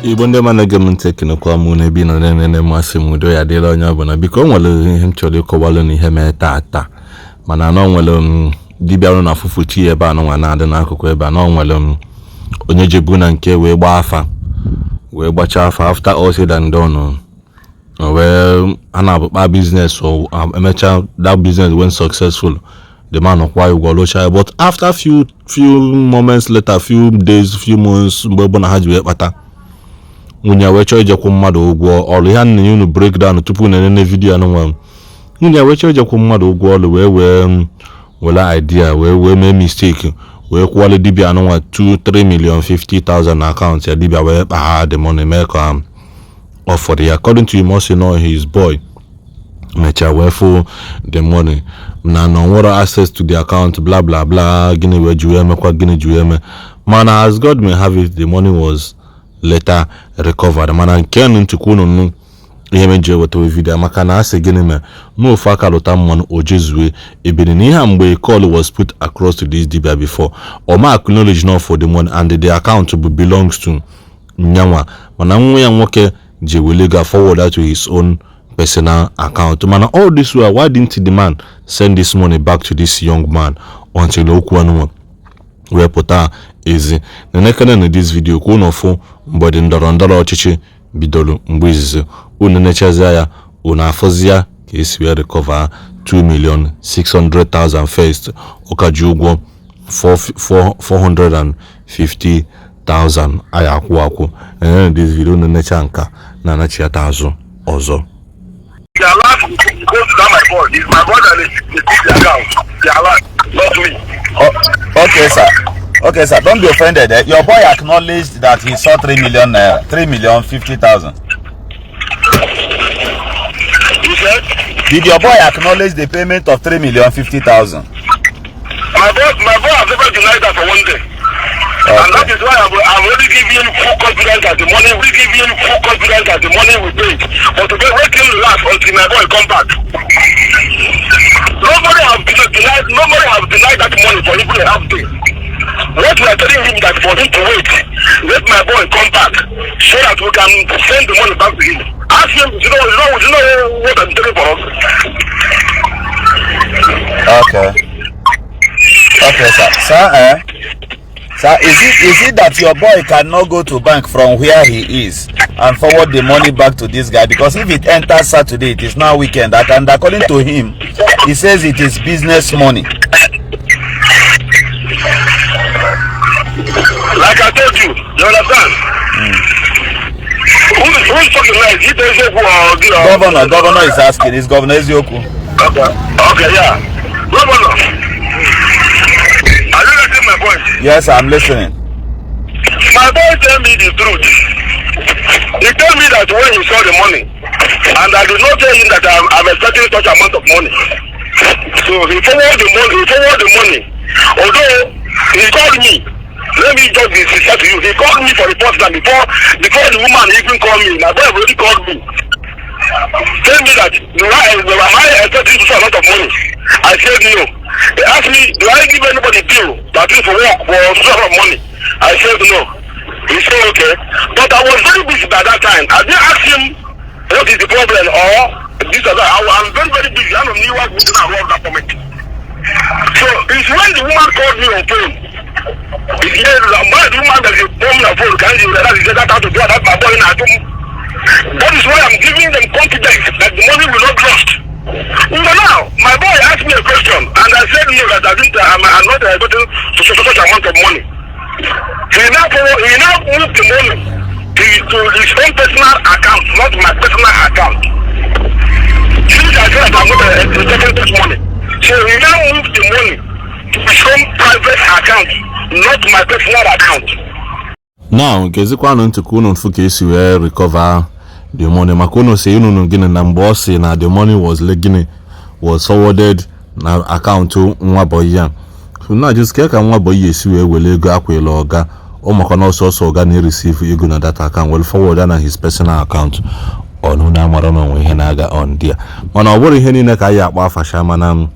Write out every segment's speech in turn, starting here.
Igbo ndị ma na-ege m ntị, ekenekwa m n'ebe ị nọ na-enene mmasị m. Udo ya dịrị onye ọbụla. Biko, o nwere ihe m chọrọ ịkọwalụ na ihe mee taa, mana na o nwere m dibịa rụ na afụfụ chi ebe a nụnwa na-adị n'akụkụ ebe a, na o nwere m onye jebu na nke wee gbaa afa, wee gbachaa afa. After all said and done, o wee a na-abụkpa business. Emechaa, that business went successful. The man kwụọ ụgwọ, lụchaa. But after few moments later, few days, few months, mgbe bụ na ha ji wee kpata, nwunye wee chọọ ijekwu mmadụ ụgwọ ọrụ. Ihe a na-enye unu breakdown tupu na-enene video anụnwa. Nwunye wee chọọ ijekwu mmadụ ụgwọ ọrụ, wee were idea wee mee mistake, wee kwụọla dibịa anụnwa 2 3 million 50,000 na akaụntụ ya. Dibịa wee kpaa the money, mee ka ọ fọrọ ya. According to him, ọ sị no, his boy mechaa wee fụ the money na ọ nwere access to the account, bla bla bla. Gịnị wee ji wee mekwa? Gịnị ji wee mee? Mana as God may have it, the money was later recovered. Mana nke nụ ntụkwu unu nụ ihe meji ewetawe video, maka na asị gịnị mere n'ofu aka lụta mmanụ o jezue ebiri na ihe a. Mgbe call was put across to this dibia before, ọ ma acknowledge not for the money and the account bụ belongs to nyanwa, mana nwa ya nwoke ji wele ga forward that to his own personal account. Mana all this while, why didn't the man send this money back to this young man until okwu anụnwa wee pụta ezi? Nenekene na this video ka unu fụ mgbe dị ndọrọ ndọrọ ọchịchị bidoro mgbe izizi. Unu nechazie ya, unu afụzi ya ka esi wee recover 2 million 600,000 first. Ụka ji ụgwọ 450,000 anyị akwụ akwụ. Enene this video, unu necha nka na anachiata azụ ọzọ. The alert goes to that my boy. It's my boy that is the account. The alert, not me. Oh, okay, sir. Okay, sir. Don't be offended. Eh? Your boy acknowledged that he saw 3 million naira, 3,050,000. You said? Did your boy acknowledge the payment of 3,050,000? My boy has never denied that for one day. And that is why I'm already giving him full confidence that the money, we give him full confidence that the money we paid. But to be waiting last until my boy come back. Nobody have denied that money for even a half day. What we are telling him, that for him to wait, let my boy come back so that we can send the money back to him. Ask him, you know what I'm telling for us? Okay. Okay, sir. Sir, eh? Sir, is it that your boy cannot go to bank from where he is and forward the money back to this guy? Because if it enters Saturday, it is now weekend. And according to him, he says it is business money. Like I told you, you understand? Who is talking now? Is it Ezeoku or the Governor is asking. Is Governor Ezioku? Okay, yeah. Governor, are you getting my voice? Yes, I'm listening. My boy tell me the truth. He tell me that when he saw the money, and I did not tell him that I'm expecting such amount of money. So he forward the money. He forward the money. Although he called me. Let me just be sincere to you. He called me for the first time before the woman even called me. My boy already called me. Tell me that am I expecting such a lot of money? I said no. They asked me, do I give anybody bill that is for work for such a lot of money? I said no. He said okay. But I was very busy by that time. I didn't ask him what is the problem or this or that. I'm very, very busy. I'm new work meeting around that moment. So it's when the woman called me on phone. He said, why the woman that is call me on phone, can you realize he said that how to do that, my boy in Adum. That is why I'm giving them confidence that the money will not lost. But now, my boy asked me a question, and I said no, that I didn't, I'm not expecting such amount of money. He now moved the money to his own personal account, not my personal account. Since I said that I'm not expecting this money. So he now moved the money to his own private account, not my personal account. Now, gezikwanụ ntị ka unu fụ ka esi wee recover the money, maka unu si unu gịnị na mgbe ọ sị na the money was gịnị was forwarded na akaụntụ nwa boy ya. So na just ka nwa boy ya esi wee were ego akwụla ọga ọ, maka na ọsọsọ ọga na-ereceive ego na that account, were forward ya na his personal account. Ọnụ na amara na onwe ihe na-aga on there, mana ọ bụrụ ihe niile ka anyị akpọ afacha, mana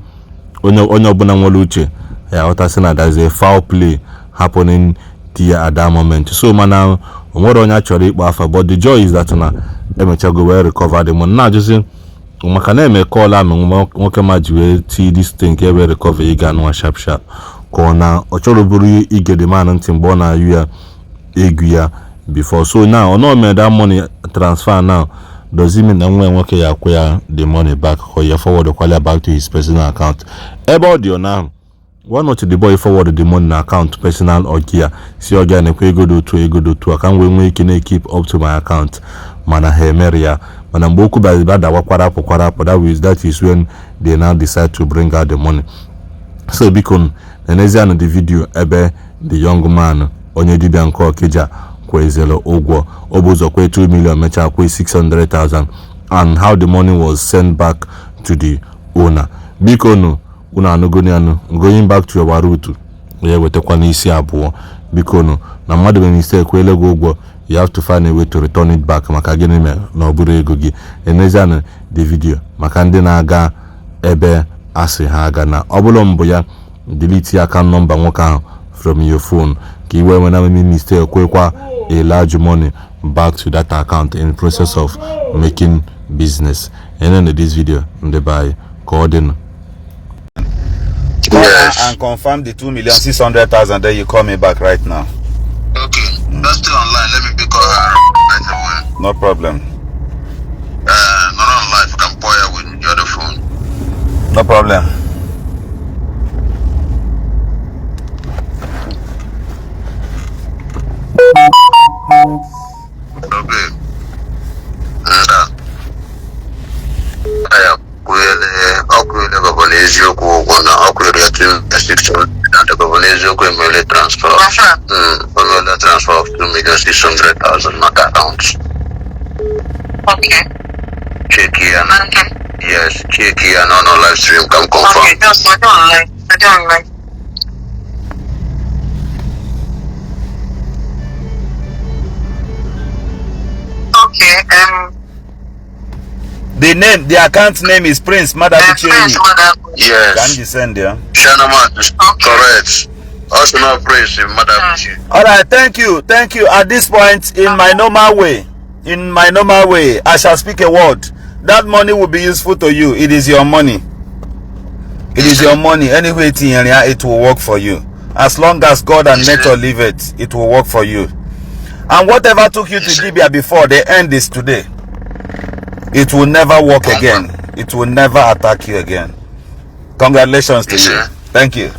onye ọbụla nwere uche ya aghọtasị na there's a foul play happening. tinye at that moment. So mana o nwere onye a chọrọ ịkpọ afa, but the joy is that na emechago wee recover the money. Na-ajụzi maka na-eme call ahụ nwoke ma ji wee tii this thing ka e wee recover ego anụnwa sharp sharp, ka ọ na ọ chọrọ bụrụ ige the man ntị mgbe ọ na-ayụ ya ego ya before. So now ọ nọ mee that money transfer now, does it mean na nwa ya nwoke ya akwụ ya the money back, ka ya forward kwala back to his personal account ebe ọ dị ọ now? Why not the boy forward the money na account personal ogia, si ogia na-ekwe ego dị otu, ego dị otu a, ka m wee nwee ike na-keep up to my account? Mana ha emere ya, mana mgbe okwu bịara dawa kwarapụ kwarapụ, that is when they now decide to bring out the money. So biko, nenezianụ the video ebe the young man, onye dibịa nke Okija, kwezere ụgwọ. O bụ ụzọ kwee 2 million, mechaa kwee 600,000, and how the money was sent back to the owner. Biko nụ, unu anụgoni anụ. Going back to our root, ya wetakwa n'isi abụọ. Biko nụ, na mmadụ mere mistake kwele gị ụgwọ, you have to find a way to return it back. Maka gịnị mere na ọ bụrụ ego gị? Enezianụ the video maka ndị na-aga ebe asị ha aga na ọ bụrụ mbụ ya. Delete account number nwoke ahụ from your phone ka i wee nwee na mistake kwekwa a large money back to that account in process of making business. And then this video, ndị be anyị, ka ọ dịnụ. Call Yes. her and confirm the 2,600,000. Then you call me back right now. Okay, that's still online. Let me pick her right away. No problem. Not on live. You can pour her with the other phone. No problem. Okay. Nda. Aya, kwele, ọ kwele gọvanọ eziokwu ụgwọ na ọ kwere ya 2,600,000 na gọvanọ eziokwu emele transfer. O meela transfer of 2,600,000 maka account. Okay. Check ya na. Okay. Yes, check ya na ọ live stream ka m confirm. Okay. Just I don't like. I don't like. Okay. The name, the account name is Prince Madabuchi. Prince Madabuchi. Yes. Can you send there? Shanaman, correct. Also not Prince Madabuchi. All right, thank you, thank you. At this point, in my normal way, I shall speak a word. That money will be useful to you. It is your money. It is your money. Anyway, it will work for you. As long as God and nature leave it, it will work for you. And whatever took you to Libya before, the end is today. It will never work again. It will never attack you again. Congratulations to you. Thank you.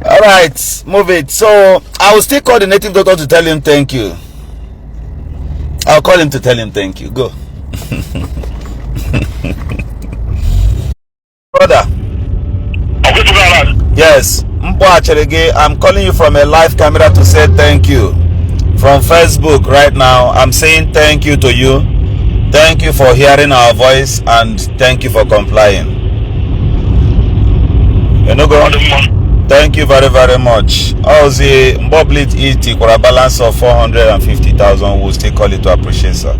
All right, move it. So I will still call the native doctor to tell him thank you. I'll call him to tell him thank you. Go. Brother. Yes. I'm calling you from a live camera to say thank you. From Facebook right now, I'm saying thank you to you. Thank you for hearing our voice and thank you for complying. You know, go. Thank you very, very much. Ozi Mboblit E for a balance of 450,000. We'll still call it to appreciate, sir.